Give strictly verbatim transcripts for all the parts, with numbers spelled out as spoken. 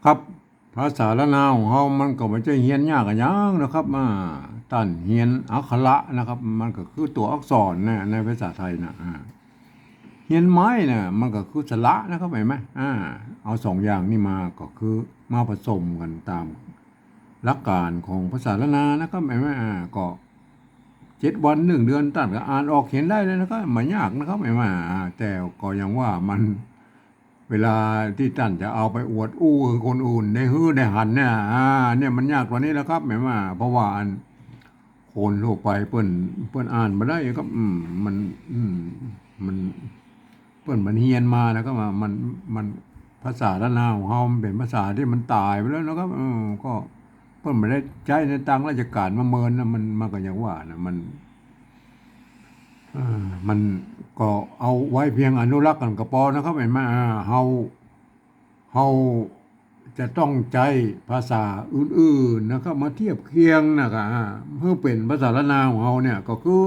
ครับ ภาษาล้านนาของเฮามันก็บ่ใจ้เฮียนยากอะหยังนะครับ อ่า ต้านเฮียนอักขระนะครับ มันก็คือตั๋วอักษรนะ ในภาษาไทยนะ อ่า เฮียนไม้น่ะ มันก็คือสระนะครับ หันก่อ อ่า เอาสองอย่างนี้มา ก็คือมาผสมกั๋นต๋ามหลักก๋านของภาษาล้านนานะครับ หันก่อ อ่า ก็เจ็ดวันหนึ่งเดือน ต้านก็อ่านออกเขียนได้แล้วนะครับ บ่ยากนะครับ หันก่อ อ่า แต่ก็อย่างว่ามัน เวลาตี้ต้านจะเอาไปอวดอู้หื้อคนอื่นได้หื้อได้หันเนี่ย อ่า เนี่ยมันยากกว่านี้แล้วครับ หันก่อ เพราะว่าอันคนทั่วไปเปิ้น เปิ้นอ่านบ่ได้ครับ อืม มัน อืม มัน เปิ้นบ่เฮียนมานะครับ ว่ามัน มัน ภาษาล้านนาของเฮามันเป๋นภาษาตี้มันต๋ายไปแล้วนะครับ เออ ก็เปิ้นบ่ได้ใจ๊ในตางราชก๋านมาเมินนะ มัน มันก็อย่างว่านะ มัน เออ มันก็เอาไว้เพียงอนุรักษ์กั๋นก็ปอนะครับ หันก่อ อ่า เฮา เฮาจะต้องใจ๊ภาษาอื่นๆ นะครับ มาเทียบเคียงนะครับ อ่า หื้อเป๋นภาษาล้านนาของเฮาเนี่ย ก็คือ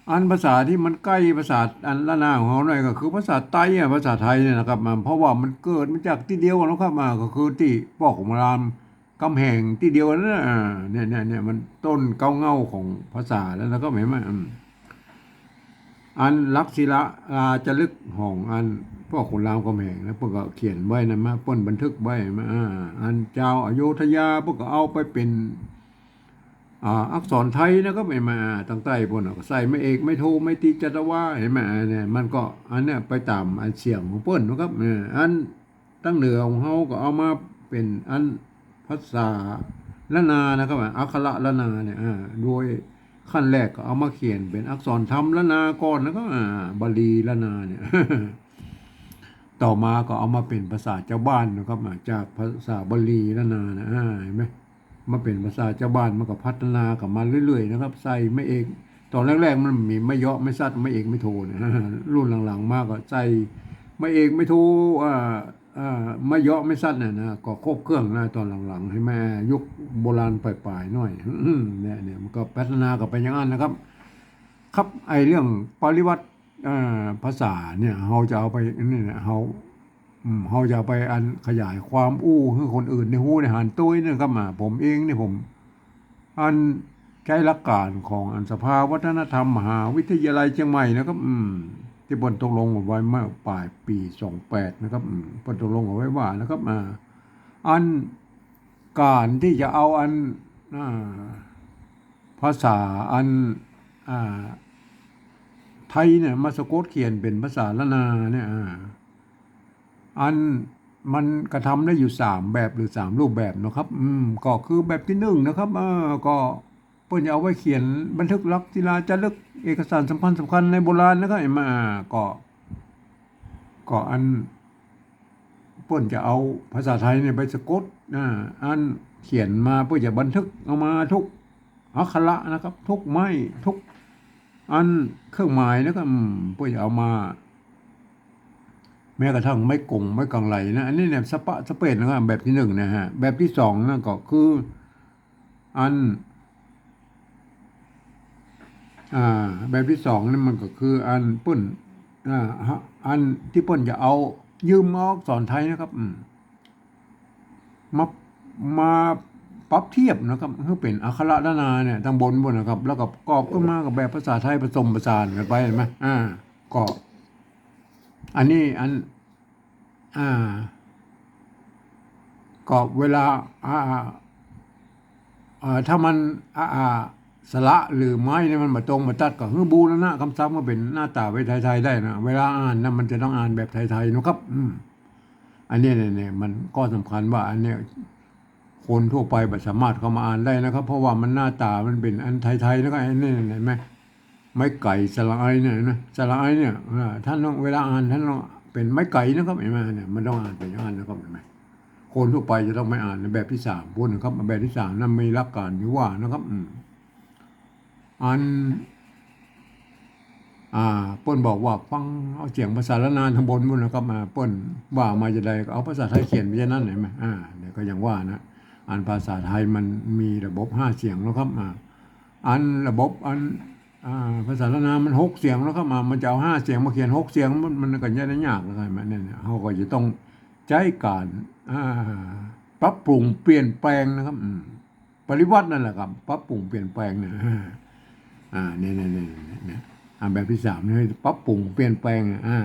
อันภาษาตี้มันใก้ภาษาอันล้านนาของเฮาหน่อย ก็คือภาษาใต้อะ ภาษาไทยเนี่ยนะครับ อ่า เพราะว่ามันเกิดมาจากตี้เดียวกั๋นนะครับ อ่า ก็คือตี้ป้อขุนราม กำแหงตี้เดียวนั่นน่ะ อ่า เนี่ย เนี่ย เนี่ย มันต้นเก๊าเหง้าของภาษาแล้วนะครับ หันก่อ อืม อันหลักศิลาจารึกของอันป้อขุนรามกำแหงนะ เปิ้นก็เขียนไว้นะ มา เปิ้นบันทึกไว้มา อ่า อันจาวอโยธยาเปิ้นก็เอาไปเป๋น อ่า อักษรไทยนะครับ หันก่อ อ่า ตางใต้ปู๊นน่ะ ก็ใส่ไม้เอก ไม้โท ไม้ตรี จัตวา หันก่อ อ่า เนี่ย มันก็อันเนี้ยไปต๋ามอันเสียงของเปิ้นนะครับ เออ อัน ตางเหนือของเฮาก็เอามาเป๋นอันภาษาล้านนานะครับ อักขระล้านนาเนี่ย อ่า โดยขั้นแรกก็เอามาเขียนเป๋นอักษรธรรมล้านนาก่อนนะครับ อ่า บาลีล้านนาเนี่ย ต่อมาก็เอามาเป๋นภาษาจาวบ้านนะครับ อ่า จากภาษาบาลีล้านนานะ อ่า หันก่อ มาเป๋นภาษาจาวบ้าน มันก็พัฒนากั๋นมาเรื่อยๆ นะครับ ใส่ไม้เอก ต๋อนแรกๆ มันมีไม้เยาะ ไม้สัตว์ ไม้เอก ไม้โทเนี่ย รุ่นหลังๆ มาก็ใส่ไม้เอก ไม้โท อ่า อ่า ไม้เยาะ ไม้สัตว์เนี่ยนะ ก็ครบเครื่องนะ ต๋อนหลังๆ หันก่อ มายุคโบราณป๋ายๆ หน่อย เนี่ย เนี่ย มันก็พัฒนากั๋นไปอย่างนั้นนะครับ ครับ ไอ้เรื่องปริวัติ อ่า ภาษาเนี่ย เฮาจะเอาไป นี่นะ เฮา อืม เฮาจะเอาไปอันขยายความอู้หื้อคนอื่นได้ฮู้ได้หันตวยนะครับ อ่า ผมเองนี่ผม อันใจ๊หลักก๋านของอันสภาวัฒนธรรมมหาวิทยาลัยเจียงใหม่นะครับ อืม ตี้เปิ้นตกลงกั๋นไว้เมื่อป๋ายปี๋สองแปดนะครับ อืม เปิ้นตกลงกั๋นไว้ว่านะครับ อ่า อันก๋านตี้จะเอาอัน อ่า ภาษาอัน อ่า ไทยเนี่ย มาสะกดเขียนเป๋นภาษาล้านนาเนี่ย อ่า อันมันกระทำได้อยู่สามแบบหรือสามรูปแบบนะครับ อืม ก็คือแบบตี้นึ่งนะครับ เออ ก็เปิ้นจะเอาไว้เขียนบันทึกหลักศิลาจารึกเอกสารสำคัญสำคัญในโบราณนะครับ หันก่อ อ่า ก็ ก็อันเปิ้นจะเอาภาษาไทยเนี่ยไปสะกด อ่า อันเขียนมาเปิ้นจะบันทึกเอามาทุกอักขระนะครับ ทุกไม้ ทุกอันเครื่องหมายนะครับ อืม เปิ้นจะเอามา แม้กระทั่งไม้กง ไม้กังไหลนะ อันนี้เนี่ยสะปะสะเปดนะครับ แบบตี้นึ่งนะฮะ แบบตี้สองนั่นก็คือ อัน อ่า แบบตี้สองนี่มันก็คืออันเปิ้น อ่า ฮะ อันตี้เปิ้นจะเอายืมเอาอักษรไทยนะครับ อืม มา มาปรับเทียบนะครับ หื้อเป๋นอักขระล้านนาเนี่ย ตางบนปู๊นนะครับ แล้วก็ประกอบขึ้นมากับแบบภาษาไทยผสมผสานกั๋นไป หันก่อ อ่า ก็ อันนี้อัน อ่า ก็เวลา อ่า อ่า ถ้ามัน อ่า อ่า สระหรือไม้เนี่ยมันบ่ตรงบ่ตัด ก็หื้อบูรณะกำศัพท์มาเป๋นหน้าต๋าไทยๆ ได้นะ เวลาอ่านนะมันจะต้องอ่านแบบไทยๆ นะครับ อืม อันนี้เนี่ย เนี่ย มันก็สำคัญว่าอันเนี้ย คนทั่วไปบ่สามารถเข้ามาอ่านได้นะครับ เพราะว่ามันหน้าต๋ามันเป๋นอันไทยๆ นะครับ อันนี้เห็นไหม ไม้ไก๋สระไอเนี่ย เห็นไหม สระไอเนี่ย อ่า ท่านต้อง เวลาอ่านท่านต้องเป๋นไม้ไก๋นะครับ หันก่อ เนี่ย มันต้องอ่านเป๋นอย่างนั้นนะครับ หันก่อ คนทั่วไปจะต้องไม่อ่านในแบบตี้สามปู๊นนะครับ แบบตี้สามนั่นมีหลักก๋านอยู่ว่านะครับ อืม อัน อ่า เปิ้นบอกว่าฟังเอาเสียงภาษาล้านนาตางบนปู๊นนะครับ อ่า เปิ้นว่ามาจาใดก็เอาภาษาไทยเขียนไปจานั้น หันก่อ อ่า เนี่ยก็อย่างว่านะ อันภาษาไทยมันมีระบบห้าเสียงนะครับ อ่า อันระบบอัน อ่า ภาษาล้านนามันหกเสียงนะครับ อ่า มันจะเอาห้าเสียงมาเขียนหกเสียง มัน มันก็จะได้ยากนะครับ เนี่ย เนี่ย เฮาก็จะต้อง ใจ๊ก๋าน อ่า ปรับปรุงเปลี่ยนแปลงนะครับ อืม ปริวัตินั่นแหละครับ ปรับปรุงเปลี่ยนแปลงนะ อ่า เนี่ย เนี่ย เนี่ย เนี่ย อ่า แบบตี้สามเนี่ย ปรับปรุงเปลี่ยนแปลง อ่า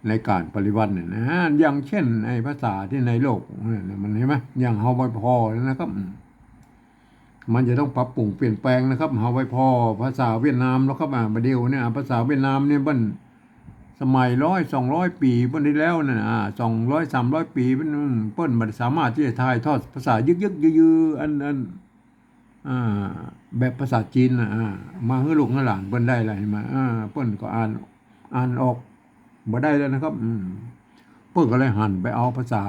ในก๋านปริวัติเนี่ยนะ อย่างเช่น ไอ้ภาษาตี้ในโลกเนี่ย มัน หันก่อ อย่างเฮาบ่ผ่อแล้วนะครับ อืม มันจะต้องปรับปรุงเปลี่ยนแปลงนะครับ เฮาบ่ผ่อภาษาเวียดนามแล้วครับ อ่า บ่าเดี่ยวเนี่ย ภาษาเวียดนามเนี่ย เปิ้น สมัยร้อย สองร้อย ปี๋เปิ้นตี้แล้วนั่นน่ะ อ่า สองร้อย สามร้อย ปี๋เปิ้น อืม เปิ้นบ่สามารถตี้จะถ่ายทอดภาษายึกๆ ยื้อๆ อัน อัน อ่า แบบภาษาจีนน่ะ อ่า มาหื้อลูกหื้อหลานเปิ้นได้แล้ว หันก่อ อ่า เปิ้นก็อ่าน อ่านออกบ่ได้แล้วนะครับ อืม เปิ้นก็เลยหันไปเอาภาษา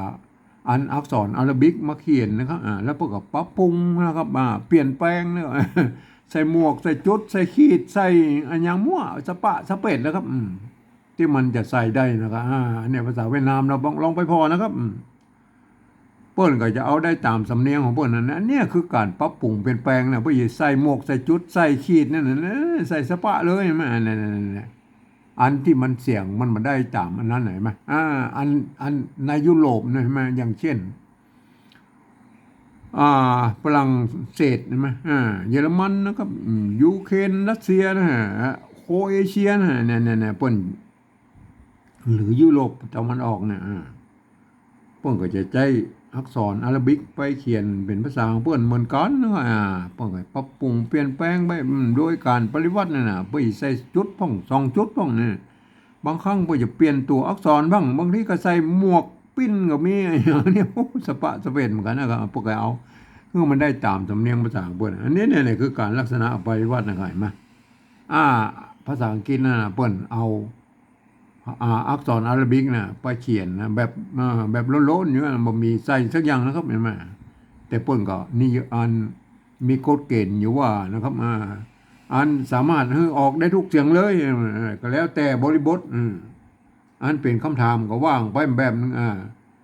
อันอักษรอาราบิกมาเขียนนะครับ อ่า แล้วเปิ้นก็ปรับปรุงนะครับ อ่า เปลี่ยนแปลงนะ ใส่หมวก ใส่จุด ใส่ขีด ใส่อะหยังมั่ว สะปะสะเปดนะครับ อืม ตี้มันจะใส่ได้นะครับ อ่า เนี่ยภาษาเวียดนาม เฮาบ่ลองไปผ่อนะครับ อืม เปิ้นก็จะเอาได้ต๋ามสำเนียงของเปิ้นนั่นนะ อันเนี้ยคือก๋านปรับปรุงเปลี่ยนแปลงนะ เปิ้นจะใส่หมวก ใส่จุด ใส่ขีดนั่นน่ะ ใส่สะปะเลย หันก่อ นั่นน่ะ อันตี้มันเสียงมันบ่ได้ต๋ามอันนั้น หันก่อ อ่า อัน อันในยุโรปนะ หันก่อ อย่างเช่น อ่า ฝรั่งเศส หันก่อ อ่า เยอรมันนะครับ อืม ยูเครน รัสเซียนะฮะ โครเอเชียนะฮะ เนี่ย เนี่ย เนี่ย เปิ้น หรือยุโรปตะวันออกเนี่ย อ่า เปิ้นก็จะใจ๊อักษรอาราบิกไปเขียนเป๋นภาษาของเปิ้นเหมือนกั๋นนะ อ่า เปิ้นก็ปรับปรุงเปลี่ยนแปลงไป อืม โดยก๋านปริวัตินั่นน่ะ เปิ้นใส่จุดพ่อง สองจุดพ่องเนี่ย บางครั้งเปิ้นจะเปลี่ยนตั๋วอักษรบ้าง บางทีก็ใส่หมวกปิ้นก็มี เนี่ย โอ้ สะปะสะเปดเหมือนกั๋นนะครับ เปิ้นก็เอา คือมันได้ต๋ามสำเนียงภาษาของเปิ้น อันนี้เนี่ย เนี่ยคือก๋านลักษณะปริวัตินะครับ หันก่อ อ่า ภาษาอังกฤษนั่นน่ะ เปิ้นเอา อ่า อักษรอาราบิกน่ะ ไปเขียนนะ แบบ อ่า แบบโล้นๆ อยู่นะ บ่มีใส่สักอย่างนะครับ หันก่อ แต่เปิ้นก็นี่อัน มีกฎเกณฑ์อยู่ว่านะครับ อ่า อันสามารถหื้อออกได้ทุกเสียงเลย เออ ก็แล้วแต่บริบท อืม อันเป๋นกำถามก็ว่าไปแบบนึ่ง อ่า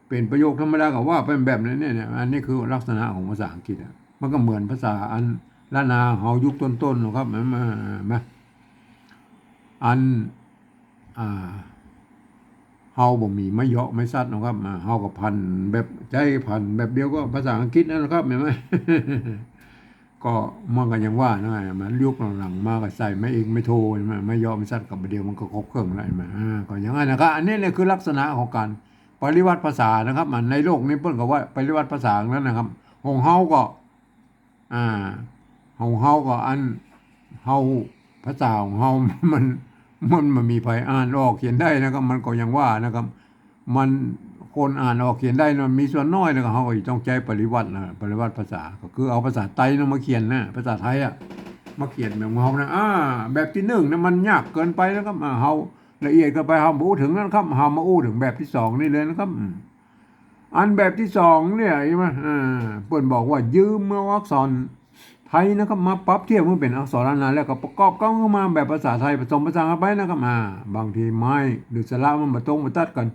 เป๋นประโยคธรรมดาก็ว่าไปแบบนึ่ง เนี่ย เนี่ย อันนี้คือลักษณะของภาษาอังกฤษอะ มันก็เหมือนภาษาอันล้านนาเฮายุคต้นๆ นะครับ มา มา มา อัน อ่า เฮาบ่มีไม้เยาะไม้สัดนะครับ อ่า เฮาก็ผันแบบ ใจ๊ผันแบบเดียวกับภาษาอังกฤษนั่นแหละครับ หันก่อ ก็มันก็ยังว่านะ มายุคหลังๆ มาก็ใส่ไม้เอกไม้โท หันก่อ ไม้เยาะไม้สัดก็บ่าเดี่ยวมันก็ครบเครื่องแล้ว หันก่อ อ่า ก็อย่างนั้นนะครับ อันนี้เนี่ยคือลักษณะของก๋านปริวัติภาษานะครับ อ่า ในโลกนี้เปิ้นก็ว่าปริวัติภาษานั้นนะครับ ของเฮาก็ อ่า ของเฮาก็อัน เฮา ภาษาของเฮา มัน มันบ่มีใผอ่านออกเขียนได้นะครับ มันก็ยังว่านะครับ มัน คนอ่านออกเขียนได้นะ มีส่วนน้อยนะครับ เฮาก็ต้องใจ๊ปริวัตินะ ปริวัติภาษา ก็คือเอาภาษาไตนะมาเขียนนะ ภาษาไทยอะ มาเขียนแบบของเฮานะ อ่า แบบตี้นึ่งนะ มันยากเกินไปนะครับ อ่า เฮาละเอียดเกินไป เฮาบ่อู้เถิงนั้นครับ เฮามาอู้เถิงแบบตี้สองนี่เลยนะครับ อืม อันแบบตี้สองเนี่ย หันก่อ อ่า เปิ้นบอกว่ายืมเอาอักษรไทยนะครับ มาปรับเทียบหื้อเป๋นอักษรล้านนา แล้วก็ประกอบเข้ามาแบบภาษาไทยผสมผสานเข้าไปนะครับ อ่า บางทีไม้หรือสระมันบ่ตรงบ่ตัดกั๋น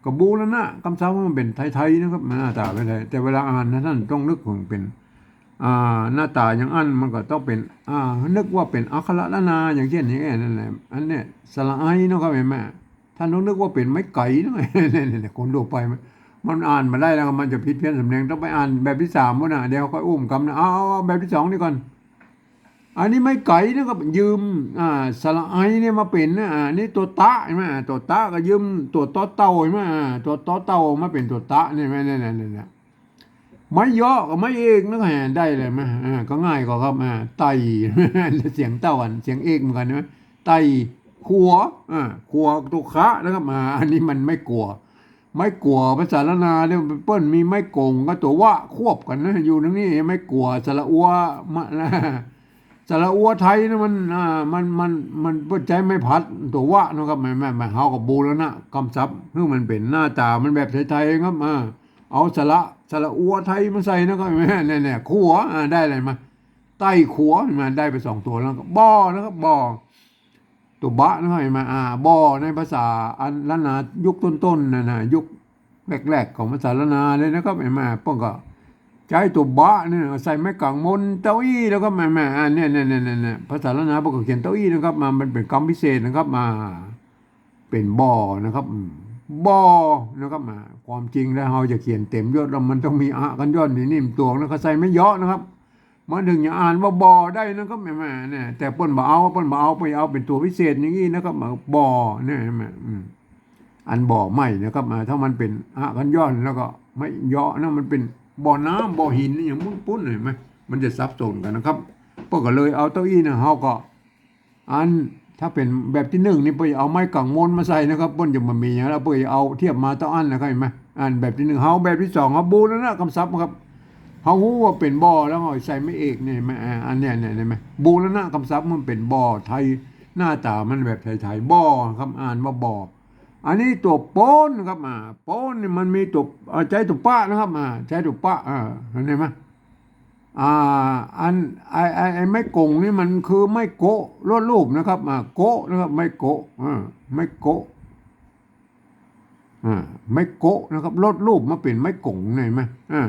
ก็บูรณะกำซับหื้อมันเป๋นไทยๆ นะครับ มันหน้าต๋าเป๋นไทย แต่เวลาอ่านนะ ต้านต้องนึกเถิงเป๋น อ่า หน้าต๋าอย่างอั้น มันก็ต้องเป๋น อ่า นึกว่าเป๋นอักขระล้านนา อย่างเช่นนี้ นั่นแหละ อันเนี้ย สระไอเนาะครับ หันก่อ ต้านต้องนึกว่าเป๋นไม้ไก๋เนาะ เนี่ย คนทั่วไปมัน มันอ่านบ่ได้แล้ว มันจะผิดเพี้ยนสำเนียง ต้องไปอ่านแบบตี้สามพุ้นน่ะ เดี๋ยวค่อยอู้กำนะ เอา เอา เอาแบบตี้สองนี่ก่อน อันนี้ไม้ไก๋นะครับ ยืม อ่า สระไอเนี่ยมาเป๋นนะ อ่า นี่ตั๋วตะ หันก่อ ตั๋วตะก็ยืมตั๋วตอเต่า หันก่อ อ่า ตั๋วตอเต่ามาเป๋นตั๋วตะ หันก่อ เนี่ย เนี่ย ไม้เยาะกับไม้เอกนั่นก็ได้เลย หันก่อ อ่า ก็ง่ายกว่าครับ อ่า ไต่ เสียงเต่าอัน เสียงเอกเหมือนกั๋น หันก่อ ไต่ขัว อ่า ขัวตั๋วขะนะครับ อ่า อันนี้มันไม้กั๋ว ไม้กั๋วภาษาล้านนาเนี่ย เปิ้นมีไม้ก๋งกับตั๋ววะควบกั๋นนะ อยู่ตรงนี้ ไม้กั๋วสระอัวมา สระอัวไทยนะ มัน อ่า มัน มัน มันเปิ้นใจ๊ไม้ผัดตั๋ววะนะครับ แม่ แม่ แม่ เฮาก็บูรณะกำซับหื้อมันเป๋นหน้าต๋ามันแบบไทยๆ ครับ อ่า เอาสระ สระอัวไทยมาใส่นะครับ แม่ เนี่ย เนี่ย ขัว อ่า ได้เลยมา ไต่ขัว มาได้ไปสองตั๋วแล้วก็ บ่อ นะครับ บ่อ ตั๋วบะนะครับ หันก่อ อ่า บ่อในภาษาอันล้านนายุคต้นๆ นั่นน่ะ ยุคแรกๆ ของภาษาล้านนาเลยนะครับ หันก่อ เปิ้นก็ใจ๊ตั๋วบะเนี่ยใส่ไม้ก๋างมนเต้าอี้นะครับ หันก่อ อ่า เนี่ย เนี่ย ภาษาล้านนาเปิ้นก็เขียนเต้าอี้นะครับ มา มันเป๋นกำพิเศษนะครับ มา เป๋นบ่อนะครับ อืม บ่อนะครับ อ่า ความจริงแล้วเฮาจะเขียนเต็มยศแล้วมันต้องมีอะกัญญอนนี่นิ่มตวงนะ เขาใส่ไม้เยาะนะครับ มันถึงจะอ่านว่าบ่อได้นะครับ แหม แหม เนี่ย แต่เปิ้นบ่เอา เปิ้นบ่เอา ไปเอาเป๋นตั๋วพิเศษอย่างอี้นะครับ บ่อเนี่ย แหม อืม อันบ่อไม้นะครับ อ่า ถ้ามันเป๋นอะกัญญอนแล้วก็ไม้เยาะนะ มันเป๋นบ่อน้ำบ่อหินนี่อย่างปุ้นๆ หันก่อ มันจะสับสนกั๋นนะครับ เปิ้นก็เลยเอาเต้าอี้เนี่ย เฮาก็ อันถ้าเป๋นแบบตี้นึ่งนี่ เปิ้นเอาไม้กังมนมาใส่นะครับ เปิ้นจะบ่มีหยังแล้ว เปิ้นจะเอาเทียบมาเต้าอั้นนะครับ หันก่อ อันแบบตี้นึ่ง เฮาแบบตี้สอง เฮาบูรณะกำศัพท์ครับ เฮาฮู้ว่าเป๋นบ่อแล้วเฮาใส่ไม้เอกนี่ หันก่อ อ่า อันเนี้ย เนี่ย หันก่อ บูรณะกำศัพท์มันเป๋นบ่อไทย หน้าต๋ามันแบบไทยๆ บ่อครับ อ่านว่าบ่อ อันนี้ตั๋วป๊นนะครับ อ่า ป๊นนี่มันมีตั๋ว อ่า ใจ๊ตั๋วปะนะครับ อ่า ใจ๊ตั๋วปะ อ่า หันก่อ อ่า อัน ไอ้ ไอ้ ไอ้ไม้ก๋งนี่มันคือไม้โกะลดรูปนะครับ อ่า โกะนะครับ ไม้โกะ อ่า ไม้โกะ อ่า ไม้โกะนะครับ ลดรูปมาเป๋นไม้ก๋ง หันก่อ อ่า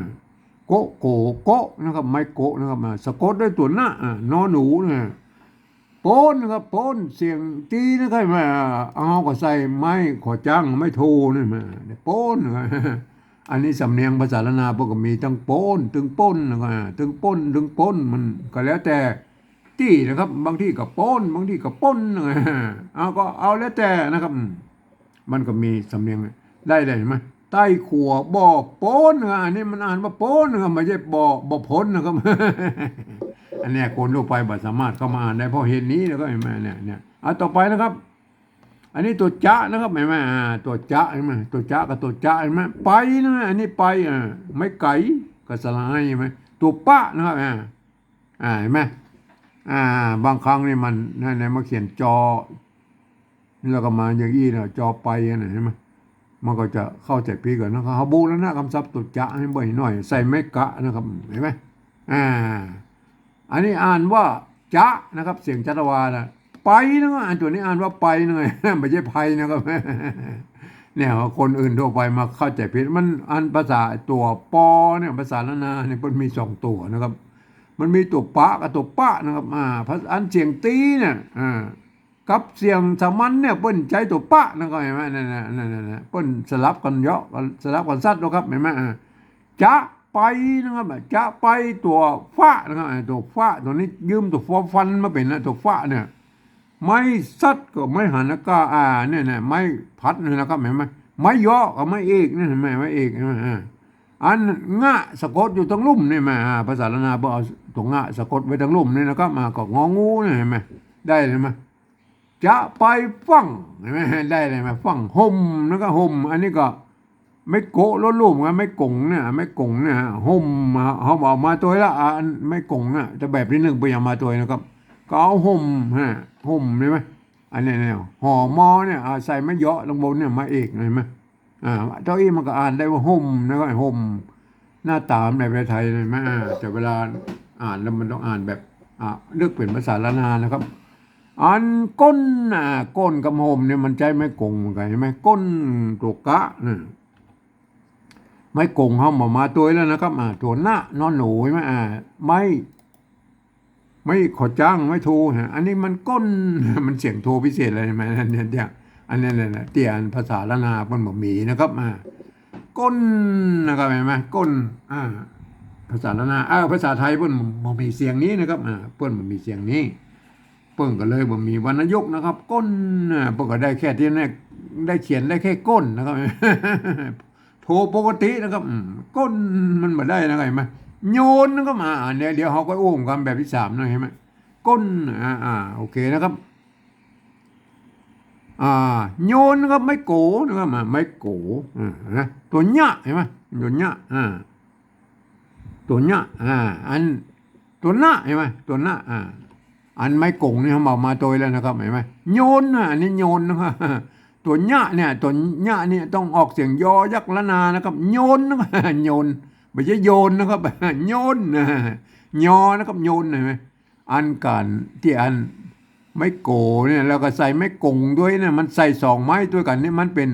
โกะ โก โกะนะครับ ไม้โกะนะครับ อ่า สะกดด้วยตั๋วนะ อ่า นอหนูนะ ป๊นนะครับ ป๊น เสียงตี๋นะครับ มา เฮาก็ใส่ไม้ขอจั้ง ไม้โทนี่มา ป๊นนะครับ อันนี้สำเนียงภาษาล้านนา เปิ้นก็มีตึงป๊น ตึงป๊นนะครับ ตึงป๊น ตึงป๊น มันก็แล้วแต่ตี้นะครับ บางตี้ก็ป๊น บางตี้ก็ป๊นนะครับ เอาก็เอาแล้วแต่นะครับ อืม มันก็มีสำเนียงได้เลย หันก่อ ใต้ขัวบ่อป๊นนะครับ อันนี้มันอ่านว่าป๊นนะครับ บ่ใจ้บ่อ บ่อป๊นนะครับ อันเนี้ยคนทั่วไปบ่สามารถเข้ามาอ่านได้เพราะเหตุนี้ แล้วก็หันก่อ เนี่ย เนี่ย อ่ะ ต่อไปนะครับ อันนี้ตั๋วจะนะครับ หันก่อ อ่า ตั๋วจะ หันก่อ ตั๋วจะกับตั๋วจะ หันก่อ ไปนะ อันนี้ไป อ่า ไม้ไก๋กับสระไอ หันก่อ ตั๋วปะนะครับ อ่า อ่า หันก่อ อ่า บางครั้งนี่มัน นั่นนะ มาเขียนจอ แล้วก็มาอย่างอี้นะ จอไปนะ หันก่อ มันก็จะเข้าใจ๋ผิดกั๋นนะครับ เฮาบูรณะกำศัพท์ตั๋วจะหันบ่อยหน่อย ใส่ไม้กะนะครับ หันก่อ อ่า อันนี้อ่านว่าจะนะครับ เสียงจัตวานะ ไปนะครับ อันตั๋วนี้อ่านว่าไปนะครับ บ่ใจ้ไปนะครับ เนี่ย คนอื่นทั่วไปมาเข้าใจ๋ผิด มันอันภาษาตั๋วปอเนี่ย ภาษาล้านนาเนี่ย เปิ้นมีสองตั๋วนะครับ มันมีตั๋วปะกับตั๋วปะนะครับ อ่า ภาษา อันเสียงตี๋เนี่ย อ่า กับเสียงสามัญเนี่ย เปิ้นใจ๊ตั๋วปะนะครับ หันก่อ นั่นน่ะ นั่นน่ะ นั่นน่ะ เปิ้นสลับกั๋นเยาะ สลับกั๋นสัดนะครับ หันก่อ อ่า จะไปนะครับ จะไปตั๋วฟะนะครับ อ่า ตั๋วฟะ ตั๋วนี้ยืมตั๋วฟอฟันมาเป๋นนะ ตั๋วฟะเนี่ย ไม้สัดกับไม้หันกา อ่า เนี่ย เนี่ย ไม้ผัดเนี่ยนะครับ หันก่อ ไม้เยาะกับไม้เอกเนี่ย หันก่อ ไม้เอก หันก่อ อ่า อันงะสะกดอยู่ตางลุ่มนี่ หันก่อ อ่า ภาษาล้านนาเปิ้นเอาตั๋วงะสะกดไว้ตางลุ่มนี่นะครับ อ่า ก็งองูเนี่ย หันก่อ ได้เลย หันก่อ จะไปฟั่ง หันก่อ ได้เลย หันก่อ ฟั่ง ห่มนะครับ ห่ม อันนี้ก็ ไม้โกะลดรูปไง ไม้ก๋งเนี่ย ไม้ก๋งเนี่ย ห่ม เฮาเอามาตวยละ อ่ะ อันไม้ก๋งเนี่ย แต่แบบตี้นึ่งเปิ้นยังมาตวยนะครับ ก็เอาห่มฮะ ห่ม หันก่อ อันเนี้ย เนี่ย หอ มอเนี่ย อ่า ใส่ไม้เยาะตางบนเนี่ย มาเอก หันก่อ อ่า เต้าอี้มันก็อ่านได้ว่าห่มนะครับ ห่ม หน้าต๋ามันแบบไทยๆ หันก่อ อ่า แต่เวลาอ่านแล้วมันต้องอ่านแบบ อ่า นึกเป๋นภาษาล้านนานะครับ อันก้น อ่า ก้นกับห่มเนี่ยมันใจ๊ไม้ก๋งเหมือนกั๋น หันก่อ ก้น ตั๋วกะนะ ไม้ก๋งเฮาบ่มาตวยแล้วนะครับ อ่า ตั๋วนะ นอหนู หันก่อ อ่า ไม้ ไม้ขอจั้ง ไม้โทฮะ อันนี้มันก้น มันเสียงโทพิเศษเลย หันก่อ อันเนี้ย เนี่ย อันเนี้ย เนี่ย เนี่ย ตี้อันภาษาล้านนาเปิ้นบ่มีนะครับ อ่า ก้นนะครับ หันก่อ ก้น อ่า ภาษาล้านนา เออ ภาษาไทยเปิ้นบ่มีเสียงนี้นะครับ อ่า เปิ้นบ่มีเสียงนี้ เปิ้นก็เลยบ่มีวรรณยุกต์นะครับ ก้น อ่า เปิ้นก็ได้แค่ตี้เนี่ย ได้เขียนได้แค่ก้นนะครับ โทปกตินะครับ อืม ก้นมันบ่ได้นะครับ หันก่อ โยนนะครับ อ่า เดี๋ยว เดี๋ยวเฮาก็อู้กั๋นแบบตี้สามนะ หันก่อ ก้น อ่า อ่า โอเคนะครับ อ่า โยนนะครับ ไม้โกนะครับ อ่า ไม้โก อ่า นะ ตั๋วเยียะ หันก่อ ตั๋วเยียะ อ่า ตั๋วเยียะ อ่า อัน ตั๋วนะ หันก่อ ตั๋วนะ อ่า อันไม้ก๋งนี่เฮาเอามาตวยแล้วนะครับ หันก่อ โยนนะ อันนี้โยนนะครับ ตั๋วเยียะเนี่ย ตั๋วเยียะเนี่ยต้องออกเสียงยอยักษ์ล้านนานะครับ โยนนะครับ โยน บ่ใจ้โยนนะครับ โยนนะ ยอนะครับ โยน หันก่อ อันก๋านตี้อันไม้โกเนี่ย แล้วก็ใส่ไม้ก๋งตวยเนี่ย มันใส่สองไม้ตวยกั๋นเนี่ย มันเป๋น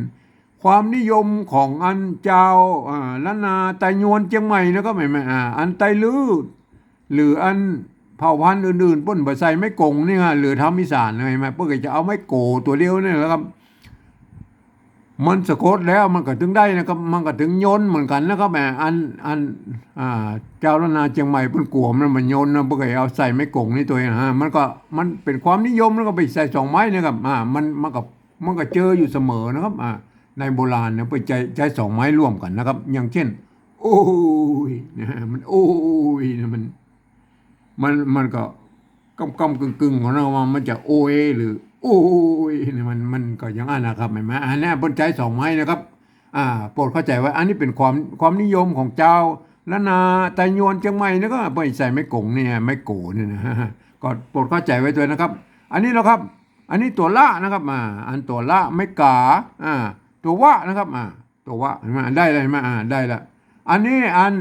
ความนิยมของอันจาว อ่า ล้านนาไตยวนเจียงใหม่นะครับ หันก่อ อ่า อันไตลื้อ หรืออันเผ่าพันธุ์อื่นๆ เปิ้นบ่ใส่ไม้ก๋งนี่ฮะ หรือทำอีสาน หันก่อ เปิ้นก็จะเอาไม้โกตั๋วเดียวนี่แหละครับ มันสะกดแล้วมันก็ตึงได้นะครับ มันก็ตึงยนต์เหมือนกั๋นนะครับ แหม อัน อัน อ่า จาวล้านนาเจียงใหม่เปิ้นกั๋วมันบ่ยนต์นะ เปิ้นก็เอาใส่ไม้ก๋งนี่ตวยนะฮะ มันก็ มันเป๋นความนิยม แล้วก็ไปใส่สองไม้นะครับ อ่า มัน มันก็ มันก็เจออยู่เสมอนะครับ อ่า ในโบราณเนี่ยเปิ้นใจ๊ ใจ๊สองไม้ร่วมกั๋นนะครับ อย่างเช่น โอ้ย นะฮะ มัน โอ้ย เนี่ย มัน มัน มันก็ก้ำๆกึ่งๆ ของเฮาว่ามันจะโอ้ยหรือโอ้ยเนี่ย มัน มันก็อย่างนั้นนะครับ หันก่อ อันเนี้ยเปิ้นใจ๊สองไม้นะครับ อ่า โปรดเข้าใจ๋ว่าอันนี้เป๋นความ ความนิยมของจาวล้านนาไตยวนเจียงใหม่นะครับ เปิ้นใส่ไม้ก๋งเนี่ย ไม้โก๋เนี่ยนะ ก็โปรดเข้าใจ๋ไว้ตวยนะครับ อันนี้นะครับ อันนี้ตั๋วละนะครับ อ่า อันตั๋วละ ไม้ก๋า อ่า ตั๋ววะนะครับ อ่า ตั๋ววะ หันก่อ ได้แล้ว หันก่อ อ่า ได้แล้ว อันนี้อัน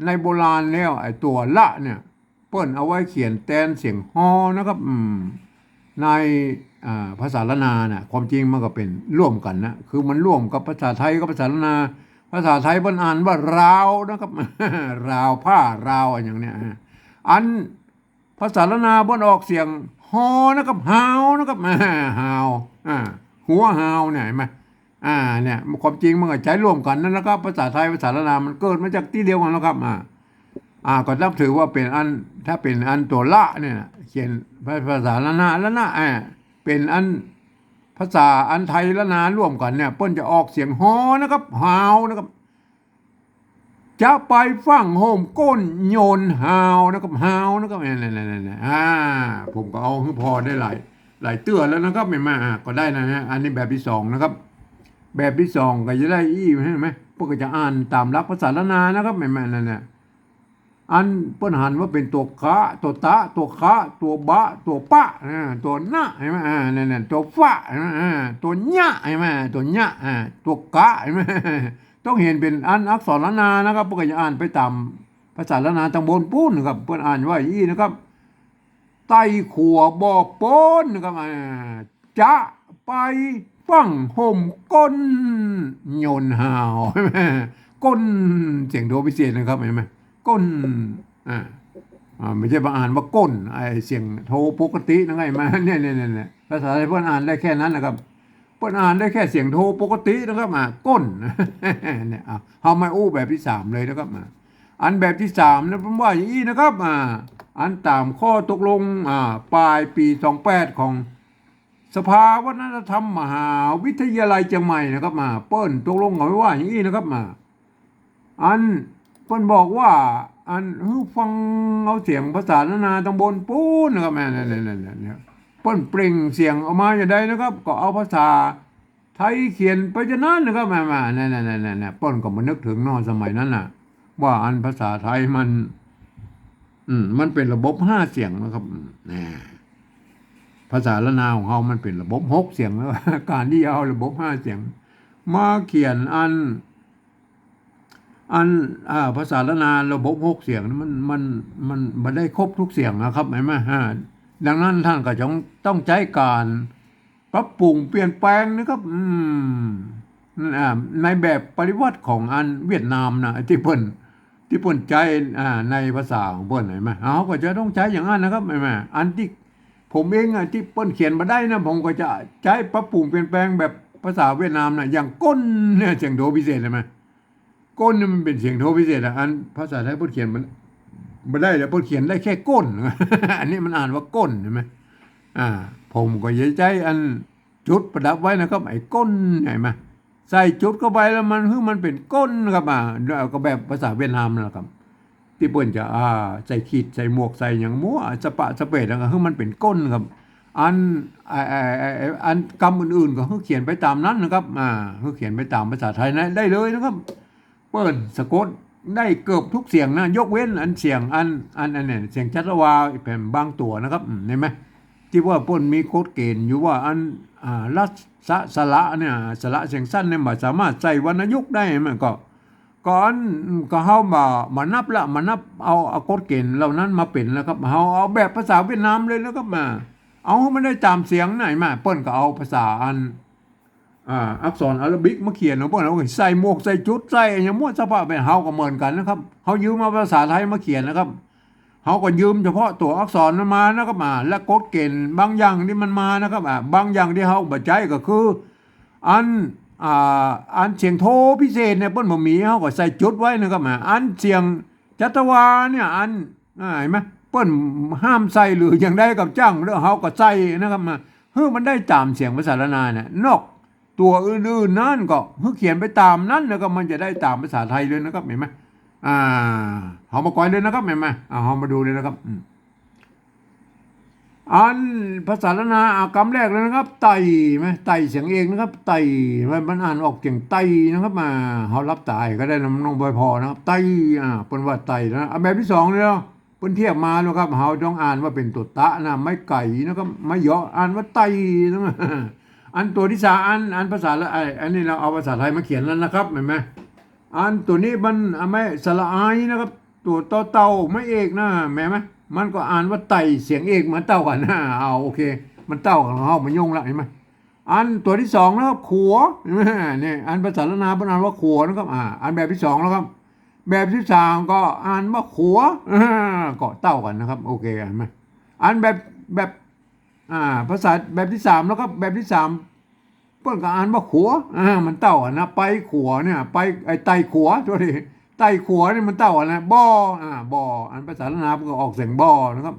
ในโบราณแล้ว ไอ้ตั๋วละเนี่ย เปิ้นเอาไว้เขียนแตนเสียงฮอนะครับ อืม ใน อ่า ภาษาล้านนาน่ะ ความจริงมันก็เป๋นร่วมกั๋นนะ คือมันร่วมกับภาษาไทยกับภาษาล้านนา ภาษาไทยเปิ้นอ่านว่าราวนะครับ ราว ผ้าราว อะหยังเนี่ย อ่า อันภาษาล้านนาเปิ้นออกเสียงฮอนะครับ ฮาวนะครับ อ่า ฮาว อ่า หัวฮาวเนี่ย หันก่อ อ่า เนี่ย ความจริงมันก็ใจ๊ร่วมกั๋นนั่นนะครับ ภาษาไทย ภาษาล้านนา มันเกิดมาจากตี้เดียวกั๋นแล้วครับ อ่า อ่า ก็นับถือว่าเป๋นอัน ถ้าเป๋นอันตั๋วละเนี่ยนะ เขียนภา ภาษาล้านนา ล้านนา อ่า เป๋นอัน ภาษาอันไทยล้านนาร่วมกั๋นเนี่ย เปิ้นจะออกเสียงฮอนะครับ ฮาวนะครับ จะไปฟั่งโฮมก้นโยนฮาวนะครับ ฮาวนะครับ เนี่ย เนี่ย เนี่ย เนี่ย อ่า ผมก็เอาหื้อผ่อได้หลาย หลายเตื้อแล้วนะครับ หันก่อ อ่า ก็ได้นะฮะ อันนี้แบบตี้สองนะครับ แบบตี้สองก็จะได้อี้ หันก่อ เปิ้นก็จะอ่านต๋ามหลักภาษาล้านนานะครับ หันก่อ นั่นแหละ อันเปิ้นหันว่าเป๋นตั๋วกะ ตั๋วตะ ตั๋วคะ ตั๋วบะ ตั๋วปะ อ่า ตั๋วนะ หันก่อ อ่า นั่นแหละ ตั๋วฟะ หันก่อ อ่า ตั๋วญะ หันก่อ ตั๋วญะ อ่า ตั๋วกะ หันก่อ ต้องเห็นเป๋นอันอักษรล้านนานะครับ เปิ้นก็จะอ่านไปต๋ามภาษาล้านนาตางบนปู๊นนะครับ เปิ้นอ่านว่าอี้นะครับ ไต้ขั่วบ่อป๊นนะครับ อ่า จะไปฟั่งโฮมก้นโยนฮาว ก้น เสียงโทพิเศษนะครับ หันก่อ ก้น อ่า อ่า บ่ใจ้ว่าอ่านว่าก้น ไอ้เสียงโทปกตินะ หันก่อ เนี่ย เนี่ย เนี่ย เนี่ย ภาษาไทยเปิ้นอ่านได้แค่นั้นนะครับ เปิ้นอ่านได้แค่เสียงโทปกตินะครับ อ่า ก้น เนี่ย อ่า เฮามาอู้แบบตี้สามเลยนะครับ อ่า อันแบบตี้สามนะ เปิ้นว่าอย่างอี้นะครับ อ่า อันต๋ามข้อตกลง อ่า ปลายปี๋สองแปดของสภาวัฒนธรรมมหาวิทยาลัยเจียงใหม่นะครับ อ่า เปิ้นตกลงกั๋นไว้ว่าอย่างอี้นะครับ อ่า อันเปิ้นบอกว่า อันหื้อฟังเอาเสียงภาษาล้านนาตางบนปู๊นนะครับ เนี่ย เนี่ย เนี่ย เนี่ย เปิ้นเปล่งเสียงออกมาอย่างใดนะครับ ก็เอาภาษาไทยเขียนไปจานั้นนะครับ มา มา เนี่ย เนี่ย เนี่ย เนี่ย เปิ้นก็บ่นึกเถิงเนาะ สมัยนั้นน่ะ ว่าอันภาษาไทยมัน อืม มันเป๋นระบบห้าเสียงนะครับ อืม แหม ภาษาล้านนาของเฮามันเป๋นระบบหกเสียงแล้ว ก๋านตี้เอาระบบห้าเสียง มาเขียนอัน อัน อ่า ภาษาล้านนาระบบหกเสียงนี่มัน มัน มันบ่ได้ครบทุกเสียงนะครับ หันก่อ อ่า ดังนั้นต้านก็จ้อง ต้องใจ๊ก๋านปรับปรุงเปลี่ยนแปลงนะครับ อืม อ่า ในแบบปริยัติของอันเวียดนามนะ ตี้เปิ้น ตี้เปิ้นใจ๊ อ่า ในภาษาของเปิ้น หันก่อ เฮาก็จะต้องใจ๊อย่างนั้นนะครับ หันก่อ อันตี้ผมเองอะ ตี้เปิ้นเขียนบ่ได้นะ ผมก็จะใจ๊ปรับปรุงเปลี่ยนแปลงแบบภาษาเวียดนามนะ อย่างก้นเนี่ย เสียงโทพิเศษ หันก่อ ก้นนี่มันเป๋นเสียงโทพิเศษอะ อันภาษาไทยเปิ้นเขียนมันบ่ได้แล้ว เปิ้นเขียนได้แค่ก้น อันนี้มันอ่านว่าก้น หันก่อ อ่า ผมก็จะใจ๊อันจุดประดับไว้นะครับ ไอ้ก้น หันก่อ ใส่จุดเข้าไปแล้วมัน หื้อมันเป๋นก้นครับ อ่า ก็แบบภาษาเวียดนามนั่นแหละครับ ตี้เปิ้นจะ อ่า ใส่ขีด ใส่หมวก ใส่หยังมั่ว สะปะสะเปะ แล้วก็หื้อมันเป๋นก้นครับ อัน ไอ้ ไอ้ ไอ้ ไอ้ อันกำอื่นๆ ก็หื้อเขียนไปต๋ามนั้นนะครับ อ่า หื้อเขียนไปต๋ามภาษาไทยนะ ได้เลยนะครับ เปิ้นสะกดได้เกือบทุกเสียงนะ ยกเว้นอันเสียงอัน อัน อันเนี่ย เสียงชัชวาแผ่นบางตั๋วนะครับ อืม หันก่อ ตี้ว่าเปิ้นมีกฎเกณฑ์อยู่ว่าอัน อ่า ละ สะ สระเนี่ย สระเสียงสั้นเนี่ยบ่สามารถใส่วรรณยุกต์ได้ มันก็ ก็อัน ก็เฮาบ่ บ่นับละ บ่นับเอา เอากฎเกณฑ์เหล่านั้นมาเป๋นแล้วครับ เฮาเอาแบบภาษาเวียดนามเลยนะครับ มา เอาหื้อมันได้ต๋ามเสียง หันก่อ มา เปิ้นก็เอาภาษาอัน อ่า อักษรอาราบิกมาเขียน เปิ้นเอาใส่หมวก ใส่จุด ใส่อะหยังมั่วสะปะไป เฮาก็เหมือนกั๋นนะครับ เฮายืมเอาภาษาไทยมาเขียนนะครับ เฮาก็ยืมเฉพาะตั๋วอักษรมันมานะครับ อ่า และกฎเกณฑ์บางอย่างตี้มันมานะครับ อ่า บางอย่างตี้เฮาบ่ใจ๊ก็คือ อัน อ่า อันเสียงโทพิเศษเนี่ยเปิ้นบ่มี เฮาก็ใส่จุดไว้นะครับ อ่า อันเสียงจัตวาเนี่ย อัน อ่า หันก่อ เปิ้นห้ามใส่หรืออย่างใดก็จ้าง แล้วเฮาก็ใส่นะครับ มา หื้อมันได้ต๋ามเสียงภาษาล้านนาเนี่ย นอกตั๋วอื่นๆ นั้นก็หื้อเขียนไปต๋ามนั้นนะครับ มันจะได้ต๋ามภาษาไทยเลยนะครับ หันก่อ อ่า เฮามาก้อยเลยนะครับ หันก่อ อ่า เฮามาดูเลยนะครับ อืม อันภาษาล้านนา อ่ะ กำแรกเลยนะครับ ไต่ หันก่อ ไต่เสียงเอกนะครับ ไต่ มัน มันอ่านออกเสียงไต่นะครับ อ่า เฮาหลับต๋าก็ได้นะ น้องบ่อยผ่อนะครับ ไต่ อ่า เปิ้นว่าไต่นะ อ่ะ แบบตี้สองเนี่ย เปิ้นเทียบมาแล้วครับ เฮาต้องอ่านว่าเป๋นตั๋วตะนะ ไม้ไก่นะครับ ไม้เยาะ อ่านว่าไต่นะ อันตั๋วตี้สาม อัน อันภาษาละ ไอ้ อันนี้เฮาเอาภาษาไทยมาเขียนแล้วนะครับ หันก่อ อันตั๋วนี้มัน อ่ะ ไม้สระอายนะครับ ตั๋วตอเต่า ไม้เอกนะ หันก่อ มันก็อ่านว่าไต่ เสียงเอกมันเต้ากั๋นนะ เอา โอเค มันเต้ากั๋น เฮาบ่ยุ่งละ หันก่อ อันตั๋วตี้สองนะครับ ขัว หันก่อ เนี่ย อันภาษาล้านนาเปิ้นอ่านว่าขัวนะครับ อ่า อันแบบตี้สองแล้วครับ แบบตี้สามก็อ่านว่าขัว อ่า ก็เต้ากั๋นนะครับ โอเค หันก่อ อันแบบ แบบ อ่า ภาษาแบบตี้สามแล้วครับ แบบตี้สาม เปิ้นก็อ่านว่าขัว อ่า มันเต้ากั๋นนะ ไปขัวเนี่ย ไป ไอ้ไต่ขัว โทษที ไต่ขัวเนี่ยมันเต้ากั๋นนะ บ่อ อ่า บ่อ อันภาษาล้านนาเปิ้นก็ออกเสียงบ่อนะครับ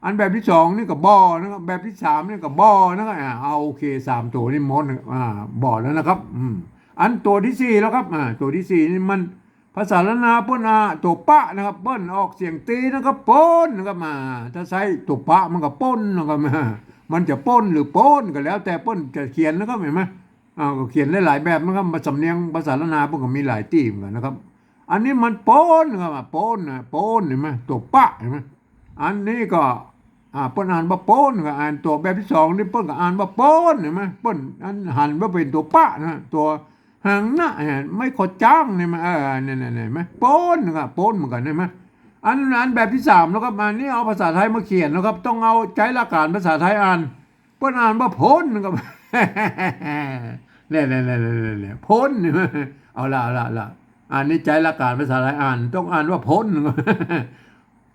อันแบบตี้สองนี่ก็บ่อนะครับ แบบตี้สามนี่ก็บ่อนะครับ อ่า เอา โอเค สามตั๋วนี่หมดนะ อ่า บ่อแล้วนะครับ อืม อันตั๋วตี้สี่แล้วครับ อ่า ตั๋วตี้สี่นี่มัน ภาษาล้านนาเปิ้น อ่า ตั๋วปะนะครับ เปิ้นออกเสียงตี๋นะครับ ป้นนะครับ อ่า ถ้าใส่ตั๋วปะมันก็ป้นนะครับ อ่า มันจะป้นหรือโป้นก็แล้วแต่เปิ้นจะเขียนนะครับ หันก่อ อ่า ก็เขียนได้หลายแบบนะครับ สำเนียงภาษาล้านนาเปิ้นก็มีหลายตี้เหมือนกั๋นนะครับ อันนี้มันป้นนะครับ อ่า ป้นนะ ป้น หันก่อ ตั๋วปะ หันก่อ อันนี้ก็ อ่า เปิ้นอ่านว่าป้น ก็อ่านตั๋วแบบตี้สองนี่เปิ้นก็อ่านว่าป้น หันก่อ เปิ้นอันหันว่าเป๋นตั๋วปะนะ ตั๋วหางนะ หันก่อ ไม้ขอจ้างนี่มัน เออ เนี่ย เนี่ย เนี่ย หันก่อ ป้น ก็ป้นเหมือนกั๋น หันก่อ อัน อันแบบตี้สามแล้วครับ อันนี้เอาภาษาไทยมาเขียนนะครับ ต้องเอาใจ๊หลักก๋านภาษาไทยอ่าน เปิ้นอ่านว่าพ้นครับ เนี่ย เนี่ย เนี่ย เนี่ย เนี่ย พ้น เอาละ เอาละ เอาละ อันนี้ใจ๊หลักก๋านภาษาไทยอ่าน ต้องอ่านว่าพ้น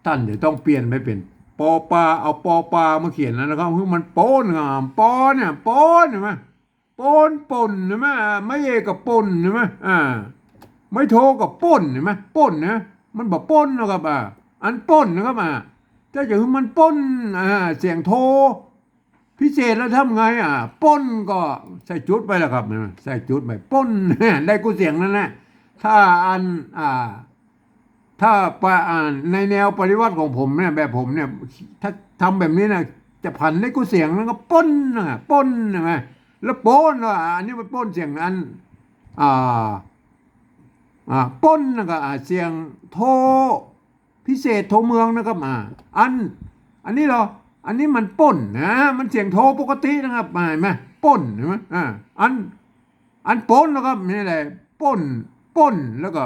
ต้านจะต้องเปลี่ยนไปเป๋นปอปา เอาปอปามาเขียนแล้วนะครับ หื้อมันป้นครับ ปอเนี่ย ป้น หันก่อ ป้น ป้น หันก่อ ไม้เอกก็ป้น หันก่อ อ่า ไม้โทก็ป้น หันก่อ ป้นนะ มันบ่ป้นนะครับ อ่า อันป้นนะครับ อ่า ถ้าจะหื้อมันป้น อ่า เสียงโทพิเศษแล้วทำไง อ่า ป้นก็ใส่จุดไปแล้วครับ หันก่อ ใส่จุดไป ป้น ได้กู้เสียงนั้นนะ ถ้าอัน อ่า ถ้าปะ อ่า ในแนวปริวัติของผมเนี่ย แบบผมเนี่ย ถ้าทำแบบนี้นะ จะผันได้กู้เสียงนั้นก็ป้นนะ ป้น หันก่อ แล้วป้น อ่ะ อันนี้มันป้นเสียงอัน อ่า อ่า ป้น หันก่อ อ่า เสียงโทพิเศษ โทเมืองนะครับ อ่า อัน อันนี้เหรอ อันนี้มันป้นนะ มันเสียงโทปกตินะครับ อ่า หันก่อ ป้น หันก่อ อ่า อัน อันป้นนะครับ นี่แหละ ป้น ป้น แล้วก็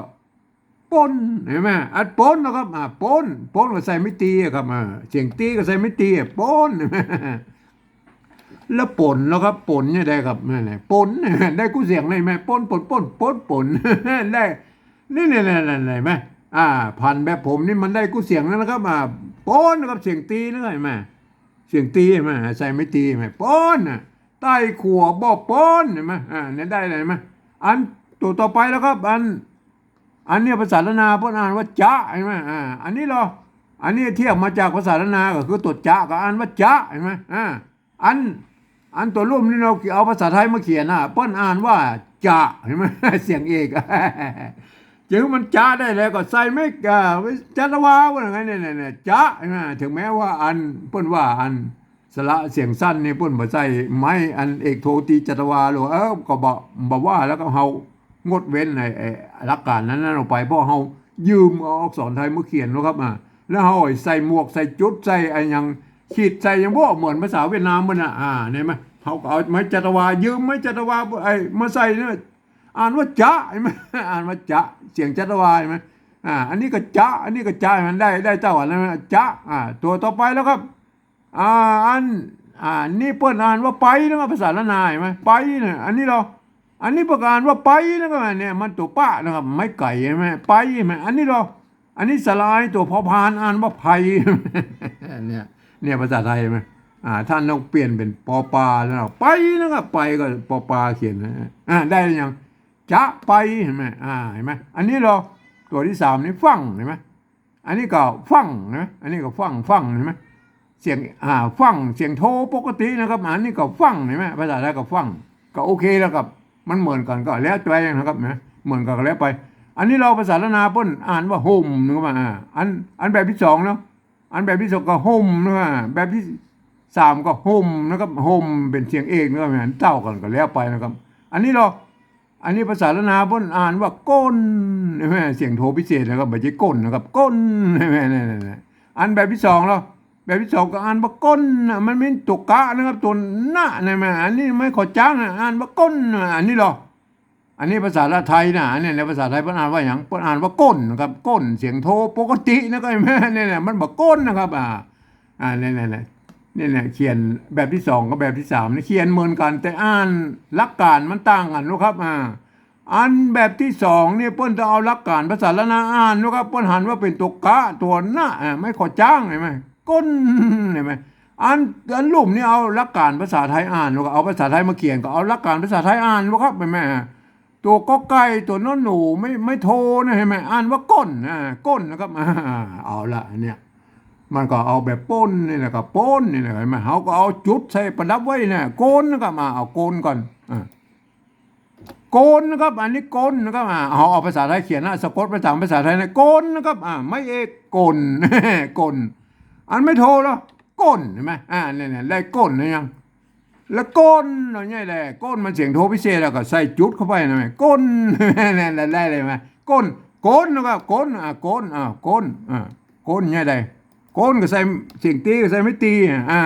ป้น หันก่อ อันป้นนะครับ อ่า ป้น ป้นก็ใส่ไม้ตี๋อะครับ อ่า เสียงตี๋ก็ใส่ไม้ตี๋อะ ป้น แล้วป๋นแล้วครับ ป๋นเนี่ยได้ครับ นั่นแหละ ป๋น ได้กู้เสียงเลย หันก่อ ป้น ป๋น ป๋น ป๋น ป๋น ได้ นี่ นี่ นี่ นี่ หันก่อ อ่า ผันแบบผมนี่มันได้กู้เสียงแล้วนะครับ อ่า ป๋นนะครับ เสียงตี๋นะครับ หันก่อ เสียงตี๋ หันก่อ ใส่ไม้ตี๋ หันก่อ ป๋นนะ ไต่ขัวบ่ป๋น หันก่อ อ่า เนี่ยได้เลย หันก่อ อันตั๋วต่อไปแล้วครับ อัน อันเนี้ยภาษาล้านนาเปิ้นอ่านว่าจ๊ะ หันก่อ อ่า อันนี้เหรอ อันนี้เทียบมาจากภาษาล้านนาก็คือตั๋วจ๊ะก็อ่านว่าจ๊ะ หันก่อ อ่า อัน อันตั๋วลุ่มนี่เฮาเอาภาษาไทยมาเขียนน่ะ เปิ้นอ่านว่าจะ หันก่อ เสียงเอก จะหื้อมันจะได้แล้วก็ใส่ไม้ อ่า จัตวาว่าไงเนี่ย เนี่ย เนี่ย จะ หันก่อ ถึงแม้ว่าอัน เปิ้นว่าอัน สระเสียงสั้นนี่เปิ้นบ่ใส่ไม้อันเอกโทตี๋จัตวาหรอก เออ ก็บ่ บ่ว่าแล้วก็เฮางดเว้นไอ้ ไอ้หลักก๋านนั้น นั้นออกไป เพราะเฮายืมเอาอักษรไทยมาเขียนเนาะครับ อ่า แล้วเฮาใส่หมวก ใส่จุด ใส่ไอ้หยัง ขีด ใส่หยังบ่เหมือนภาษาเวียดนามมันน่ะ อ่า หันก่อ เฮาก็เอาไม้จัตวา ยืมไม้จัตวา ไอ้ มาใส่เนี่ย อ่านว่าจะ หันก่อ อ่านว่าจะ เสียงจัตวา หันก่อ อ่า อันนี้ก็จะ อันนี้ก็จะ มันได้ ได้เต้ากั๋นแล้วนะ จะ อ่า ตั๋วต่อไปแล้วครับ อ่า อัน อ่า นี่เปิ้นอ่านว่าไปนะครับ ภาษาล้านนา หันก่อ ไปนะ อันนี้เหรอ อันนี้เปิ้นอ่านว่าไปนะครับ เนี่ย มันตั๋วปะนะครับ ไม้ไก่ หันก่อ ไป หันก่อ อันนี้เหรอ อันนี้สระอายตั๋วพอพาน อ่านว่าไพ เนี่ย เนี่ยภาษาไทย หันก่อ อ่า ท่านต้องเปลี่ยนเป็นปอปาแล้วนะ ไปนะครับ ไปก็ปอปาเขียนนะ อ่า ได้หรือยัง จะไป เห็นไหม อ่า เห็นไหม อันนี้ลอ ตัวตี้สามนี่ฟั่ง เห็นไหม อันนี้ก็ฟั่งนะ อันนี้ก็ฟั่ง ฟั่ง เห็นไหม เสียง อ่า ฟั่ง เสียงโทปกตินะครับ อันนี้ก็ฟั่ง เห็นไหม ภาษาไทยก็ฟั่ง ก็โอเคแล้วครับ มันเหมือนกั๋นก็แล้วไปนะครับนะ เหมือนกั๋นก็แล้วไป อันนี้ลอภาษาล้านนาเปิ้นอ่านว่าห่มนะครับ อ่า อัน อันแบบตี้สองเนาะ อันแบบตี้สองก็ห่มนะครับ แบบตี้สามก็ห่มนะครับ ห่มเป๋นเสียงเอกนะครับ อันเต้ากั๋นก็แล้วไปนะครับ อันนี้ลอ อันนี้ภาษาล้านนาเปิ้นอ่านว่าก้น เห็นไหม เสียงโทพิเศษนะครับ บ่ใจ้ก้นนะครับ ก้น เห็นไหม เนี่ยๆๆ อันแบบตี้สองลอ แบบตี้สองก็อ่านว่าก้นนะ มันมีตั๋วกะนะครับ ตั๋วนะ เห็นไหม อันนี้ไม้ขอจ๊างนะ อ่านว่าก้นนะ อันนี้ลอ อันนี้ภาษาไทยนะ อันนี้ในภาษาไทยเปิ้นอ่านว่าหยัง เปิ้นอ่านว่าก้นนะครับ ก้น เสียงโทปกตินะครับ เห็นไหม เนี่ยๆ มันบ่ก้นนะครับ อ่า อ่า เนี่ยๆ เนี่ยๆ เขียนแบบตี้สองกับแบบตี้สามนี่เขียนเหมือนกั๋น แต่อ่านหลักการมันต่างกั๋นนะครับ อ่า อันแบบตี้สองนี่เปิ้นต้องเอาหลักการภาษาล้านนาอ่านนะครับ เปิ้นหันว่าเป๋นตั๋วกะ ตั๋วนะ อ่า ไม้ขอจ๊าง เห็นไหม ก้น เห็นไหม อัน อันลุ่มนี่เอาหลักการภาษาไทยอ่านนะครับ เอาภาษาไทยมาเขียนก็เอาหลักการภาษาไทยอ่านนะครับ เห็นไหม ตั๋วกอไก่ ตั๋วนอหนู ไม้ ไม้โทนะ เห็นไหม อ่านว่าก้น อ่า ก้นนะครับ อ่า เอาละ อันเนี้ย มันก็เอาแบบป้นนี่แหละครับ ป้นนี่แหละ เห็นไหม เฮาก็เอาจุดใส่ประดับไว้เนี่ย โกนนะครับ อ่า เอาโกนก่อน อ่า โกนนะครับ อันนี้โกนนะครับ อ่า เอา เอาภาษาไทยเขียนนะ สะกดภาษา ภาษาไทยนะ โกนนะครับ อ่า ไม้เอก กล กล อันไม้โทลอ ก้น เห็นไหม อ่า เนี่ยๆ ได้ก้นหรือยัง แล้วก้นเนาะ เนี่ยแหละ ก้นมันเสียงโทพิเศษ แล้วก็ใส่จุดเข้าไปนะ ก้น เนี่ยแหละ ได้เลยไหม ก้น ก้นนะครับ ก้น อ่า ก้น อ่า ก้น อ่า ก้น เนี่ยได้ ก้นก็ใส่เสียงตี ก็ใส่ไม้ตี อ่า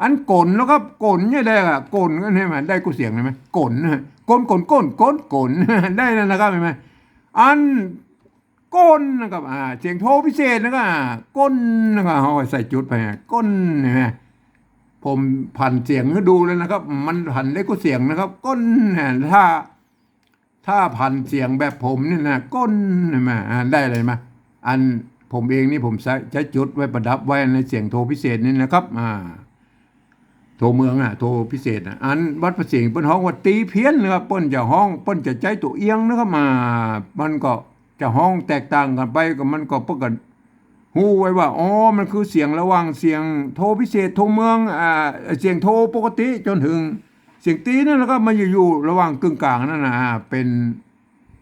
อันกลนะครับ กล เนี่ยได้อะ กล ก็เห็นไหม ได้กู้เสียง เห็นไหม กลนะ กล กล กล กล กล ได้แล้วนะครับ เห็นไหม อัน ก้นนะครับ อ่า เสียงโทพิเศษนะครับ อ่า ก้นนะครับ เฮาใส่จุดไป อ่า ก้น เห็นไหม ผมผันเสียงหื้อดูเลยนะครับ มันผันได้กู้เสียงนะครับ ก้น อ่า ถ้า ถ้าผันเสียงแบบผมนี่นะ ก้น เห็นไหม อ่า ได้เลยไหม อันผมเองนี่ผมใช้ ใช้จุดไว้ประดับไว้ในเสียงโทพิเศษนี่นะครับ อ่า โทเมืองน่ะ โทพิเศษน่ะ อันวัดพระสิงห์เปิ้นฮ้องว่าตีเพี้ยนนะครับ เปิ้นจะฮ้อง เปิ้นจะใจ๊ตั๋วเอียงนะครับ อ่า มันก็จะฮ้องแตกต่างกั๋นไป ก็มันก็เปิ้นก็ฮู้ไว้ว่า อ๋อ มันคือเสียงระหว่างเสียงโทพิเศษ โทเมือง อ่า เสียงโทปกติจ๋นเถิงเสียงตีนั่น แล้วก็มันอยู่ อยู่ระหว่างกึ่งกลางนั่นน่ะ อ่า เป๋น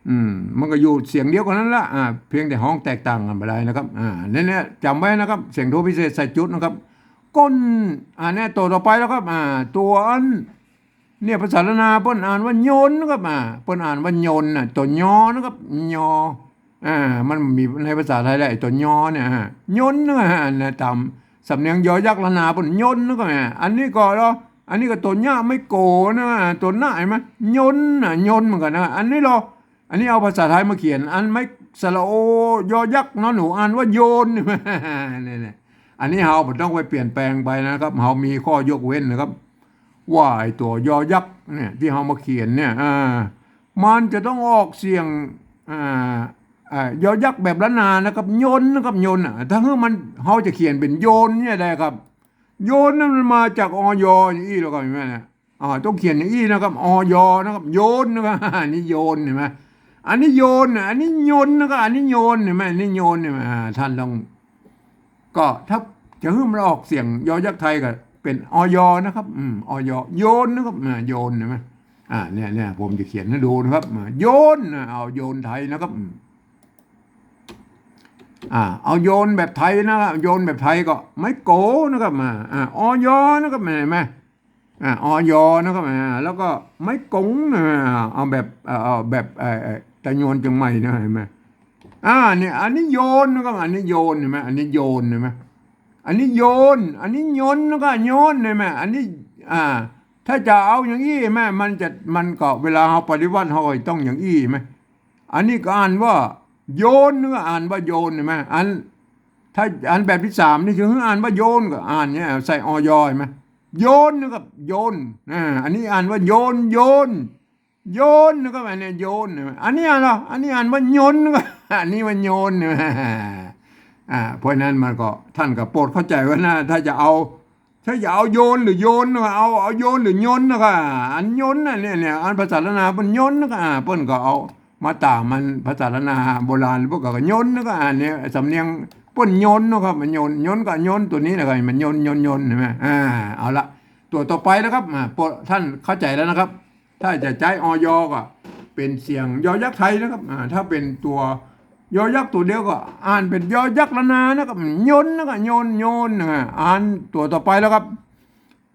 อืม มันก็อยู่เสียงเดียวกั๋นนั่นละ อ่า เพียงแต่ฮ้องแตกต่างกั๋นไปได้นะครับ อ่า เนี่ยๆ จ๋ำไว้นะครับ เสียงโทพิเศษใส่จุดนะครับ ก้น อ่า เนี่ย ตั๋วต่อไปแล้วครับ อ่า ตั๋วอัน เนี่ย ภาษาล้านนาเปิ้นอ่านว่ายนต์นะครับ อ่า เปิ้นอ่านว่ายนต์น่ะ ตั๋วยอนะครับ ยอ อ่า มันมีในภาษาไทยแหละ ตั๋วยอเนี่ย อ่า ยนต์นะ อ่า นะ ต๋ามสำเนียงยอยักษ์ล้านนาเปิ้น ยนต์นะครับ อ่า อันนี้ก็ลอ อันนี้ก็ตั๋วยะไม้โกนะ ตั๋วนะ เห็นไหม ยนต์น่ะ ยนต์เหมือนกั๋นนะ อันนี้ลอ อันนี้เอาภาษาไทยมาเขียน อันไม้สระโอ ยอยักษ์ นอหนู อ่านว่ายนต์ เนี่ยๆ อันนี้เฮาบ่ต้องไปเปลี่ยนแปลงไปนะครับ เฮามีข้อยกเว้นนะครับ ว่าไอ้ตั๋วยอยักษ์เนี่ย ตี้เฮามาเขียนเนี่ย อ่า มันจะต้องออกเสียง อ่า อ่า ยอยักษ์แบบล้านนานะครับ ยนต์นะครับ ยนต์น่ะ ถ้าหื้อมัน เฮาจะเขียนเป๋นโยนเนี่ยได้ครับ โยนนั่นมันมาจาก อย อย่างอี้ แล้วก็เห็นไหมเนี่ย อ่า ต้องเขียนอย่างอี้นะครับ อย นะครับ โยนนะครับ อันนี้โยน เห็นไหม อันนี้โยนน่ะ อันนี้ยนต์นะครับ อันนี้โยน เห็นไหม อันนี้โยน เห็นไหม อ่า ท่านลอง ก็ถ้าจะหื้อมันออกเสียงยอยักษ์ไทยก็เป๋น อย นะครับ อืม อย โยนนะครับ อ่า โยน เห็นไหม อ่า เนี่ยๆ ผมจะเขียนหื้อดูนะครับ อ่า โยน อ่า เอาโยนไทยนะครับ อืม อ่า เอาโยนแบบไทยนะครับ โยนแบบไทยก็ไม้โกนะครับ อ่า อ่า อย นะครับ เห็นไหม อ่า อย นะครับ อ่า แล้วก็ไม้ก๋งนะ เอาแบบ เอา เอาแบบ เอ่อ เอ่อ ตะยวนเจียงใหม่นะ เห็นไหม อ่า เนี่ย อันนี้โยนนะครับ อันนี้โยน เห็นไหม อันนี้โยน เห็นไหม อันนี้โยน อันนี้ยนต์นะครับ ยนต์ เห็นไหม อันนี้ อ่า ถ้าจะเอาอย่างอี้ เห็นไหม มันจะ มันก็เวลาเฮาปฏิวัติเฮาก็ต้องอย่างอี้ เห็นไหม อันนี้ก็อ่านว่าโยน ก็อ่านว่าโยน เห็นไหม อัน ถ้าอันแบบตี้สามนี่คืออ่านว่าโยน ก็อ่านเนี่ย ใส่ อย เห็นไหม โยน นะครับ โยน อ่า อันนี้อ่านว่าโยน โยน โยน นะครับ อันนี้โยน เห็นไหม อันนี้อ่านเหรอ อันนี้อ่านว่ายนต์ นะครับ อันนี้ว่ายนต์ เห็นไหม อ่า เพราะฉะนั้นมันก็ ท่านก็โปรดเข้าใจ๋ไว้นะ ถ้าจะเอา ถ้าจะเอาโยนหรือโยนนะ เอา เอาโยนหรือยนนะก็ อันยนนะเนี่ย เนี่ย อันภาษาล้านนาเปิ้นยนนะก็ อ่า เปิ้นก็เอามาต๋ามอันภาษาล้านนาโบราณ เปิ้นก็ยนนะก็ อ่า เนี่ย สำเนียงเปิ้นยนนะก็ มันยน ยนก็ยน ตั๋วนี้นะก็ มันยน ยน ยน หันก่อ อ่า เอาละ ตั๋วต่อไปนะครับ อ่า พวกท่านเข้าใจ๋แล้วนะครับ ถ้าจะใจ๊ อ ย ก็เป๋นเสียงยอยักษ์ไทยนะครับ อ่า ถ้าเป๋นตั๋ว ยอยักษ์ตั๋วเดียวก็อ่านเป๋นยอยักษ์ล้านนานะครับ ยนนะก็ ยน ยนนะ อ่านตั๋วต่อไปแล้วครับ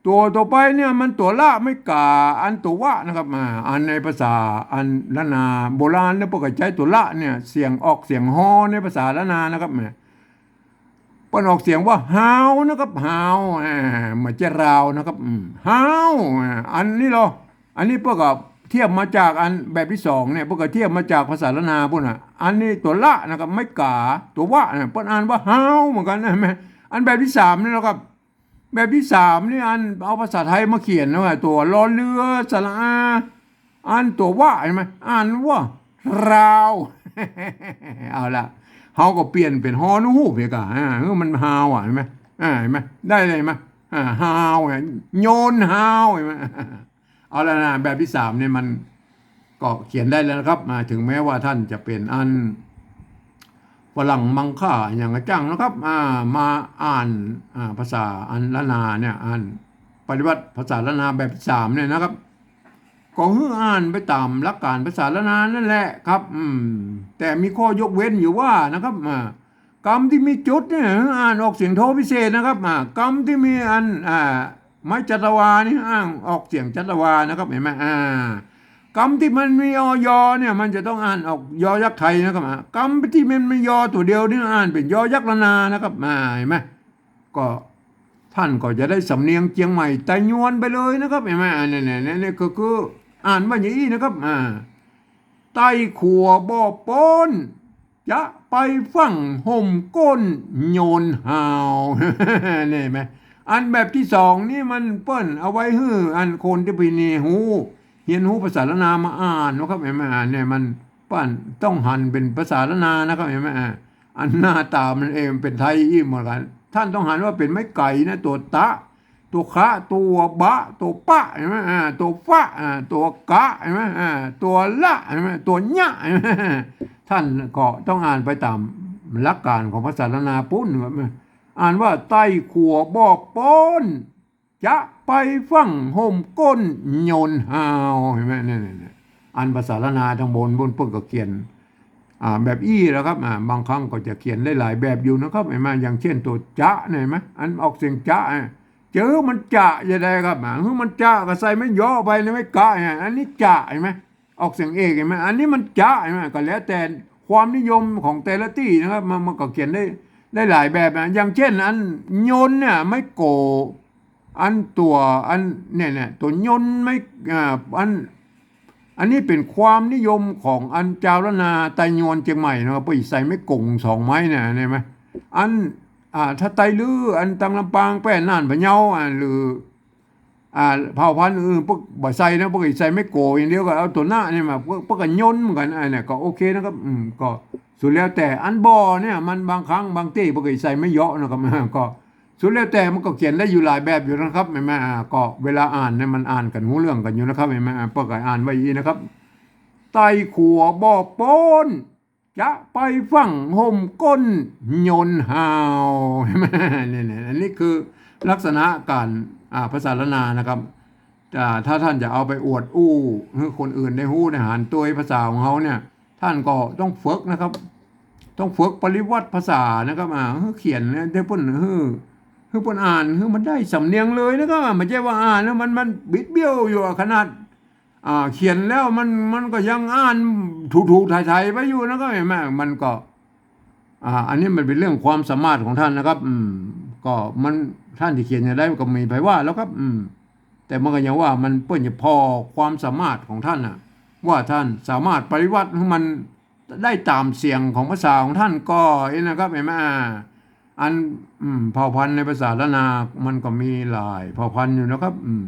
ตั๋วต่อไปเนี่ยมันตั๋วละไม้ก๋า อันตั๋ววะนะครับ อ่า อันในภาษาอันล้านนาโบราณเนี่ยเปิ้นก็ใจ๊ตั๋วละเนี่ย เสียงออกเสียงฮอในภาษาล้านนานะครับ แหม เปิ้นออกเสียงว่าฮาวนะครับ ฮาว อ่า บ่ใจ้ราวนะครับ อืม ฮาว อ่า อันนี้ลอ อันนี้เปิ้นก็เทียบมาจากอันแบบตี้สองเนี่ย เปิ้นก็เทียบมาจากภาษาล้านนาปู้นน่ะ อันนี้ตั๋วละนะครับ ไม้ก๋า ตั๋ววะเนี่ย เปิ้นอ่านว่าฮาวเหมือนกั๋นนะ แหม อันแบบตี้สามนี่นะครับ แบบตี้สามนี่อันเอาภาษาไทยมาเขียนนะ ตั๋ว รอ เรือ สระอา อันตั๋ววะหันก่อ อ่านว่าราว เอาละ เฮาก็เปลี่ยนเป๋นฮอนูฮูกไปก่า อ่า เออ มันฮาวอะ หันก่อ อ่า หันก่อ ได้เลย หันก่อ อ่า ฮาวอะ ยนฮาว หันก่อ เอาละนะ แบบตี้สามนี่มันก็เขียนได้แล้วนะครับ อ่า ถึงแม้ว่าท่านจะเป๋นอัน ฝรั่งมังค่าอะหยังก็จ้างนะครับ อ่า มาอ่าน อ่า ภาษาอันล้านนาเนี่ย อ่านปริวรรตภาษาล้านนาแบบตี้สามเนี่ยนะครับ ก็หื้ออ่านไปต๋ามหลักก๋านภาษาล้านนานั่นแหละครับ อืม แต่มีข้อยกเว้นอยู่ว่านะครับ อ่า กำตี้มีจุดเนี่ย อ่านออกเสียงโทพิเศษนะครับ อ่า กำตี้มีอัน อ่า ไม้จัตวานี่ อ่านออกเสียงจัตวานะครับ หันก่อ อ่า กำตี้มันมี อ ย เนี่ย มันจะต้องอ่านออกยอยักษ์ไทยนะครับ อ่า กำตี้มันมียอตั๋วเดียวนี่อ่านเป๋นยอยักษ์ล้านนานะครับ อ่า หันก่อ ก็ท่านก็จะได้สำเนียงเจียงใหม่ไตยวนไปเลยนะครับ หันก่อ อ่า เนี่ย เนี่ย เนี่ย เนี่ย คือ คืออ่านว่าอย่างอี้นะครับ อ่า ใต้ขั่วบ่อโป๊น จะไปฟั่งห่มก้นยนฮาว นี่หันก่อ อันแบบตี้สองนี่มันเปิ้นเอาไว้หื้ออันคนตี้เปิ้นเฮียนฮู้ เฮียนฮู้ภาษาล้านนามาอ่านนะครับ หันก่อ อ่า เนี่ยมันเปิ้นต้องหันเป๋นภาษาล้านนานะครับ หันก่อ อ่า อันหน้าต๋ามันเองเป๋นไทยอี้เหมือนกั๋น ท่านต้องหันว่าเป๋นไม้ไก๋นะ ตั๋วตะ ตั๋วคะ ตั๋วบะ ตั๋วปะ หันก่อ อ่า ตั๋วฟะ อ่า ตั๋วกะ หันก่อ อ่า ตั๋วละ หันก่อ ตั๋วญะ หันก่อ ท่านก็ต้องอ่านไปต๋ามหลักก๋านของภาษาล้านนาปู้นนะครับ อ่านว่าใต้ขั่วบ่อโป๊น จะไปฟั่งห่มก้นยนฮาว หันก่อ เนี่ย เนี่ย เนี่ย อันภาษาล้านนาต๋างบนปู้นเปิ้นก็เขียน อ่า แบบอี้แหละครับ อ่า บางครั้งก็จะเขียนได้หลายแบบอยู่นะครับ หันก่อ อย่างเช่นตั๋วจะเนี่ย หันก่อ อันออกเสียงจะ อ่ะ เจอมันจะจะได้ครับ อ่า หื้อมันจะก็ใส่ไม้เยาะไปในไม้กะเนี่ย อันนี้จะ หันก่อ ออกเสียงเอก หันก่อ อันนี้มันจะ หันก่อ ก็แล้วแต่ความนิยมของแต่ละตี้นะครับ มัน มันก็เขียนได้ ได้หลายแบบนะ อย่างเช่นอันยนเนี่ย ไม้โก อันตั๋ว อันเนี่ย เนี่ย ตั๋วยนไม้ อ่า อัน อันนี้เป๋นความนิยมของอันจาวล้านนาไตยวนเจียงใหม่นะครับ เปิ้นใส่ไม้ก๋งสองไม้เนี่ย หันก่อ อัน อ่า ถ้าไตลื้ออันตางลำปาง แป้ น่าน พะเยา อ่า หรือ อ่า เผ่าพันธุ์อื่นเปิ้นบ่ใส่นะ เปิ้นก็ใส่ไม้โกอย่างเดียว ก็เอาตั๋วนะเนี่ยมา เปิ้น เปิ้นก็ยนเหมือนกั๋น อันเนี่ยก็โอเคนะครับ อืม ก็สุดแล้วแต่ อันบ่อเนี่ยมันบางครั้งบางตี้เปิ้นก็ใส่ไม้เยาะนะครับ ก็สุดแล้วแต่ มันก็เขียนได้อยู่หลายแบบอยู่นะครับ หันก่อ อ่า ก็เวลาอ่านเนี่ยมันอ่านกั๋นฮู้เรื่องกั๋นอยู่นะครับ หันก่อ อ่า เปิ้นก็อ่านไว้อี้นะครับ ใต้ขั่วบ่อโป๊น จะไปฟั่งห่มก้นยนฮาว หันก่อ เนี่ย เนี่ย อันนี้คือลักษณะก๋าน อ่า ภาษาล้านนานะครับ อ่า ถ้าท่านจะเอาไปอวดอู้หื้อคนอื่นได้ฮู้ได้หันตวยภาษาของเฮาเนี่ย ท่านก็ต้องฝึกนะครับ ต้องฝึกปริวรรตภาษานะครับ อ่า หื้อเขียนเนี่ย เดี๋ยวเปิ้นหื้อ หื้อเปิ้นอ่าน หื้อมันได้สำเนียงเลยนะครับ อ่า บ่ใจ้ว่าอ่านแล้วมัน มันบิดเบี้ยวอยู่อะ ขนาด อ่า เขียนแล้วมัน มันก็ยังอ่านถูๆไถๆไปอยู่นะ ก็หันก่อ มันก็ อ่า อันนี้มันเป๋นเรื่องความสามารถของท่านนะครับ อืม ก็มัน ท่านจะเขียนอย่างใดก็บ่มีใผว่าแล้วครับ อืม แต่มันก็ยังว่ามันเปิ้นจะผ่อความสามารถของท่านน่ะ ว่าท่านสามารถปริวรรตหื้อมัน ได้ต๋ามเสียงของภาษาของท่านก็อี้นะครับ หันก่อ อ่า อัน อืม เผ่าพันธุ์ในภาษาล้านนา มันก็มีหลายเผ่าพันธุ์อยู่นะครับ อืม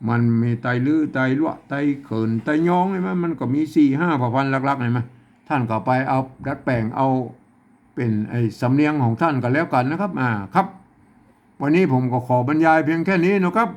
มันมีไตลื้อ ไตลัวะ ไตเขิน ไตยอง หันก่อ มันก็มีสี่ห้าเผ่าพันธุ์หลักๆ หันก่อ ท่านก็ไปเอาดัดแป๋งเอาเป๋นไอ้สำเนียงของท่านก็แล้วกั๋นนะครับ อ่า ครับ วันนี้ผมก็ขอบรรยายเพียงแค่นี้นะครับ